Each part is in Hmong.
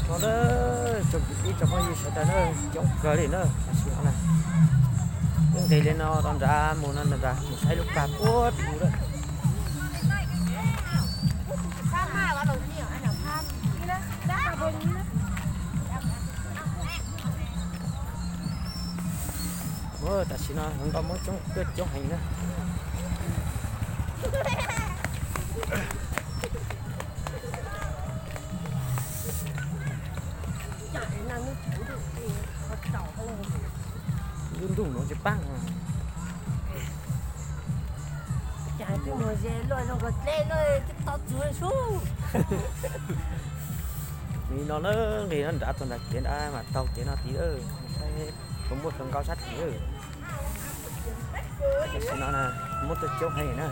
No na, tsoom kwv tij tsoom phooj ywg sawv daws na, coob kawg li na, tam sim no na. Wb nqis li no rau nrad mus no, nrad mus saib lub plag puag tim ub lawm. Ua tam sim no hluas nkauj muab coob tuaj coob heev na. Ntuj ntuj no tsis paab. Nim no na nqis no nrad txog nrad kev nrad mas taug kev no tid, saib puas muaj hluas nkauj sab tid. Tam sim no muab tuaj coob heev na.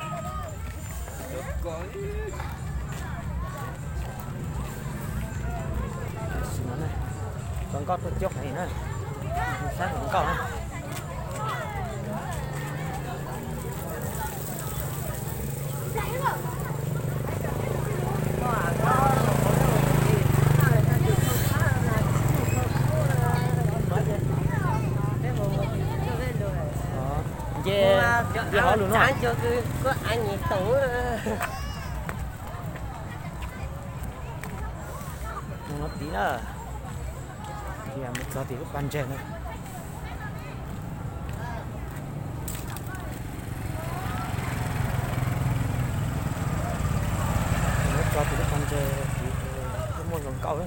Tam sim no hluas nkauj tuaj coob heev na. Saib hluas nkauj na. Nce, nce hov lug no. Mus no tid na. Mus txog tim lub pas ntses na. Mus txog tim lub pas ntses tid, muaj hluas nkauj.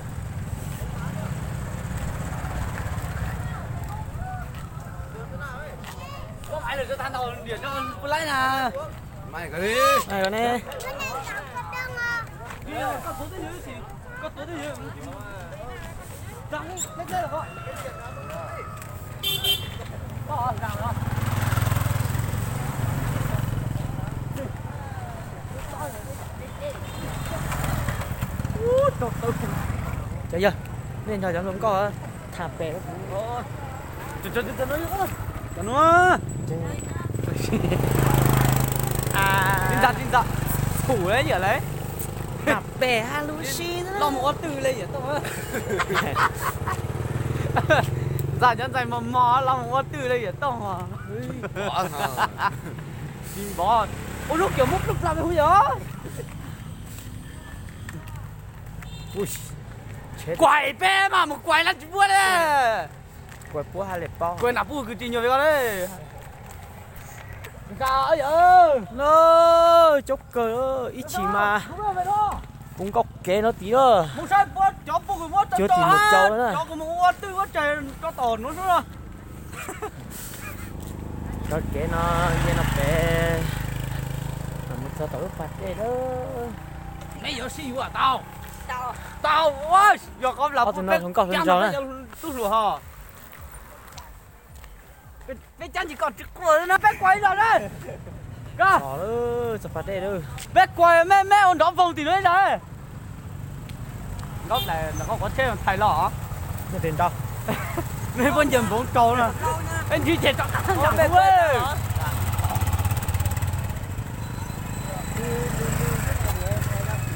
Cov yawg, nej nrog cov hluas nkauj tham pem. Cov nuav, tsis ntxav tsis ntxav, txhum le yawm le. Tham pem hab lub sib loj mus ua twj le yawm tooj. Ntxhais cov ntxhais mos mos los mus ua twj le yawm tooj os. Tsis npov, ua lub kiag muab pluj plam me hu yom. Kuais peb mas mus kuais lab tsis puab le. Kuais nam puj kwv tsis nyuag ve ko le. Nka yawm, coob kawg ib chim mas puv nkauj kev no tid lawm. Cuag tim mus caum na. Cov kev no nce no pem, mus txog tom lub pas dej lawm. Neb yuav sib yuav tau, tau, yog qhov lam tub hluas ho. Peb cab ntsis kom tsis quaj no, peb kuaj ib los na. Txog pas dej lawm. Peb kuaj, meb, meb ua nrov voog tim no ib zaug. Nkaub dais ntawm koj quav tsheb thais los. Meb puab ncaws npoov rau no. Peb ntsib ces rov qab nram kuv.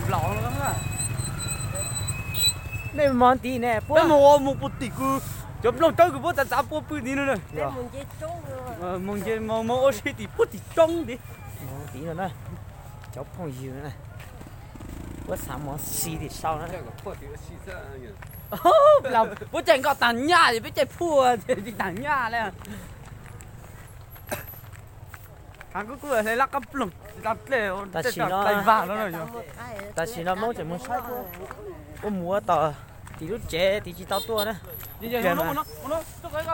Nplaum. Nej mus tim ne, peb mus ua mus puag tim kws cov nplooj tsawb kws puab txav txav pua pw tim no na. Mus nce mus ua si tim puag tim roob tid. Tim no na, cov phooj ywg na, puab xav mus si tim sau na. Peb caij nkoj tag nyaj es peb caij phuaj tsis tag nyaj li. Kuj kuj hle lab qab ploog tsis tau dlej, tam sim no Hmoob tseem mus saib ua mus ua tom tim lub tsev tim tsis tau tuaj na.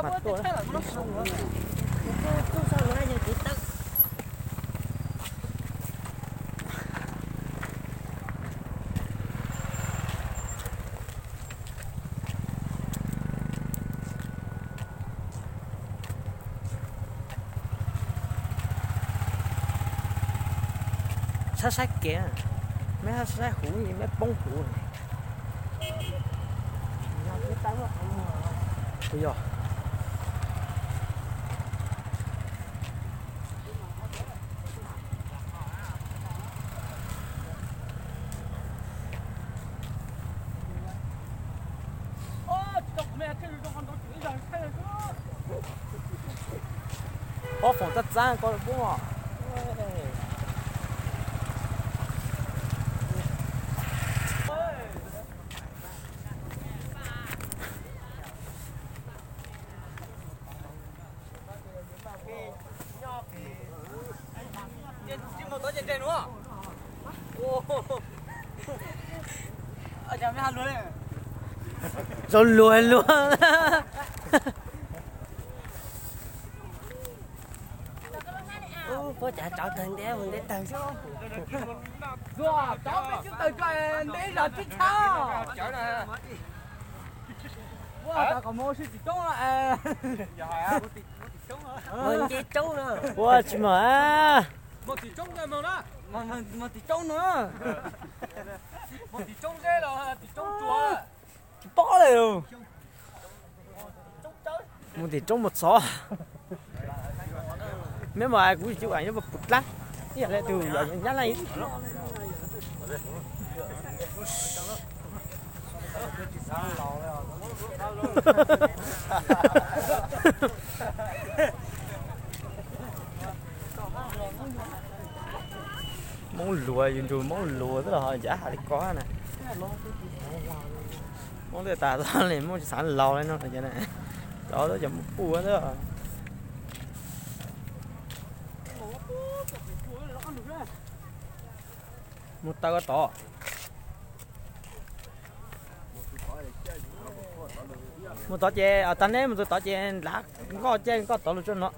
Mas tuaj. Saib saib kev, meb saib huv, meb poob huv. Yog. Pob foom txaj txab ko pub. Zoo luag luag. Puab cav tsawv tawg nteb mus nteb tawg xwb. Ua, tau kom mus sib tim roob, nce roob no. Ua tsis mus. Mus tim roob no. Tsis paub li. Mus tim roob mus txhov. Meb mas kuv tsis ua nyob puas dlaab, ib yam li tus yog nyab laj. Moob luag, yus nrug Moob luag xwb los ho ncav has li ko na. Moob tej tas tog li, Moob tsis xav laus li no. Cov, cov Moob puj xwb. Mus taw ko tod. Mus tod ces, tag neb mus txug tod ces nlav nkoj caij nkoj tod lug rua no.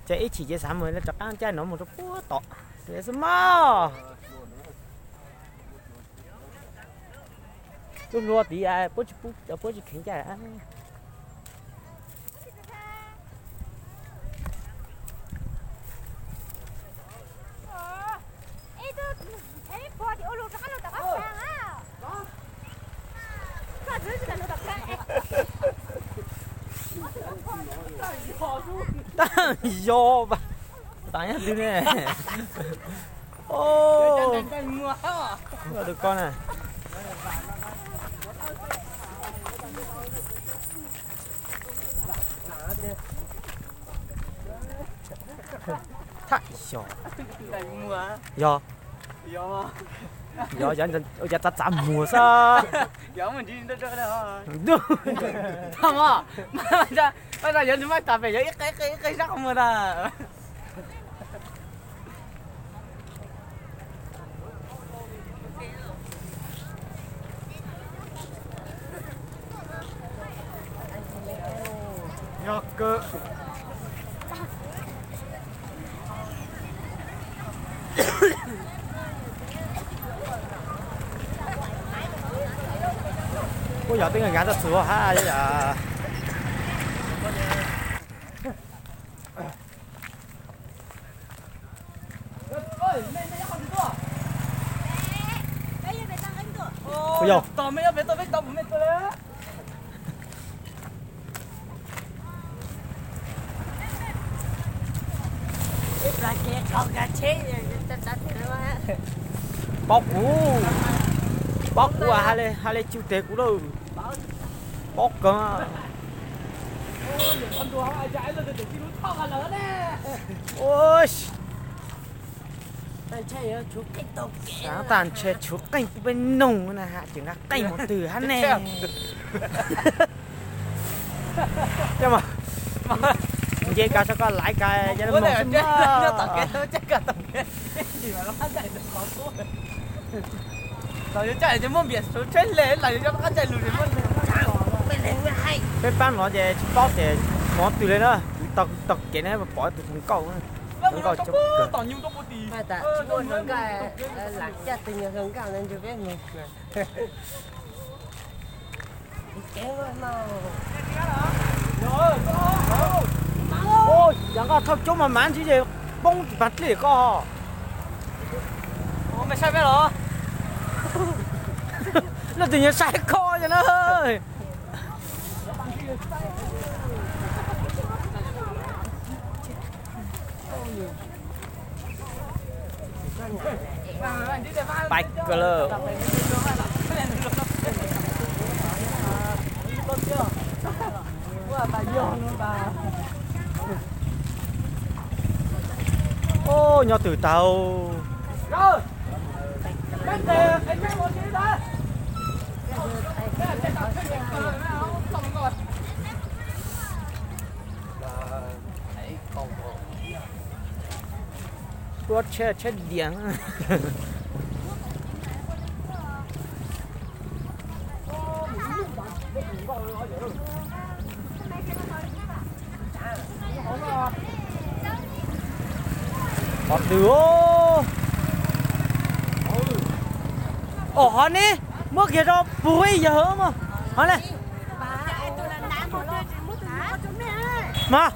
Ces ib chim ces xav mus rov qaab caij no mus rua puag tod xwb mog. Tub hluas tid, puab tsis kheev caij. Taag yog, taag yog twg ne? Tus ko na. Thaum yog, yog, yog, yog txav txav muag xwb. Ntuj, yog nws maj tas pem yog ib qe ib qe ib qe sab qhov muag tas. Yog kawg. Kuj yog twb nkag txog txug hab yom. Kuj yog. Paub kuv, paub kuv ha le, ha le cug teg kuv lawm. Paub kawg. Ua, Xav tas ntshe tshuav qeej pub peb noog na ha, ces nqa qeej mus twg hab ne. Nce kas sab koj laiv kas ya moog xwb. Peb paab no ces tsis paub tias mus twg le na, tau kev ne pom tus hluas nkauj, hluas nkauj. Cov nkoj thauj coob mas mas ntsis ces poob tsis paag dlej koj. Leej twg nyob saib koj yog na. Pais kawg lawm. Nyob twg tau. Tuaj tsheb tsheb dias. Qhov twg? Om, hov ne, muab kiag rau puag ib yawg mog. Hov ne. Mas